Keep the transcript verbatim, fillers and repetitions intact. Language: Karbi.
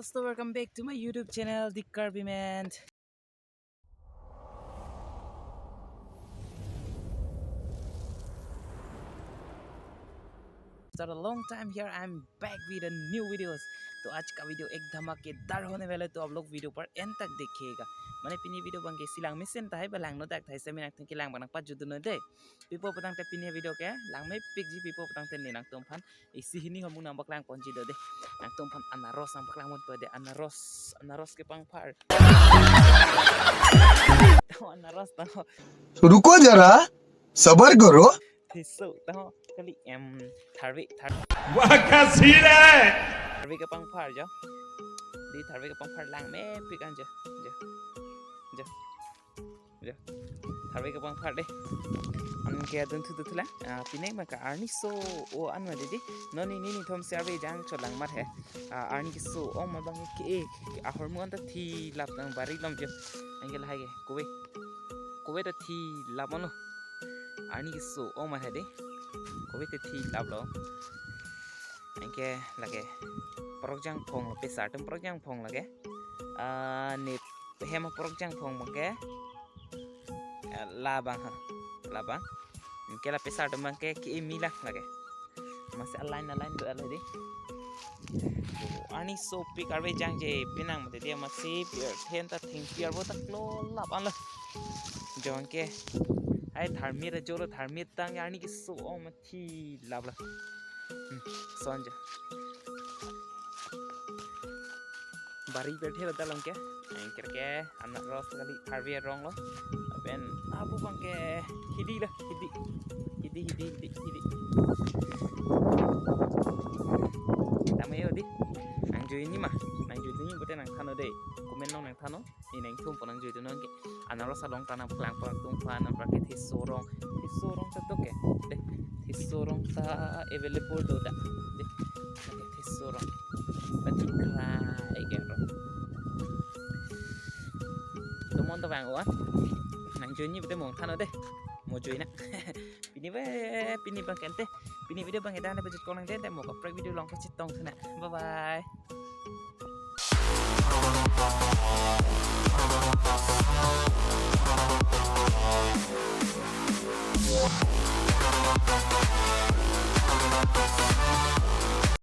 So welcome back to my YouTube channel, The Karbi Man. After a long time here, I'm back with a new videos. तो आज का वीडियो एक धमाकेदार होने वाला है, तो आप लोग वीडियो पर एंड तक देखिएगा। Mane pini video abangke isi langmesen tahai ba langno dak tahai semi nangtum kelang abang nangpajutdunnon dei. Pi apot putangte pini video ke langmepikji, pi apot putangte ne nangtumphan isi hini ahormu nangpaklangponji do dei. Nangtumphan anaros nangpaklangpon po dei, anaros, anaros kepangphar. Tangho anaros tangho. रुको जरा, सबर करो। Thiso tangho kali em tharve thar Wah, kasih deh. tharve kepangphar jo. Dei tharve kepangphar langmepik an jo. Jo. Jo. Jo. Tharve kepangphar dei. Anke adunthu duthulang. Ah, pini abangke arni so-o an ma dei dei. Non nini nithom si arve jang cholang mat he. Ah, arni keso-ong ma abangke ke, ke ahormu anta thilap tang bari lom jo. Anke lahai ke kove. Kove ta thilap ong lo. Arni keso-ong ma he dei. Kove ta thilap lo. Anke lake porok jangphong lo, pesar atum porok jangphong lake. Ah, ne hem porok jangphong abangke. Ah, labang ha. Labang. Anke la pesar atum abangke ke imi lang lake. Masi a-line a-line do ala dei. Oh, arni sopik arve jangje penang mate dei, masi pir thenta thengpi arvo ta klolap an lo. Jo anke. Ai tharmit ajo lo, tharmit tang arni keso-ong ma thilap lo. Hmm, son jo. Bari perthe lo dalong ke. Anke ke anaros kali tharve arong lo. Lapen abu abangke hidi lo, hidi. Hidi, hidi, hidi, hidi. Tame yo dei. Nangjoine ma. Nangjoine ma pute nangthannon dei. Comment along nangthannon. Ne nangtumphan nangjoidunnon ke. Anaros along ta nangpaklangpon nangtumphan, anparke thiso arong. Thiso arong ta tok ke. Dei. Thiso arong ta available do dak. Dei. Anke thiso arong. Pati krai ke arong. Tomon to bang wan. Nangjoine pute mo nangthannon dei. Mo join nang. Pini ve, pini abangke ante. Pini video abangke dak anta pajut kong nang dei, ante mo kaprek video along kachetong thunang. Bye bye.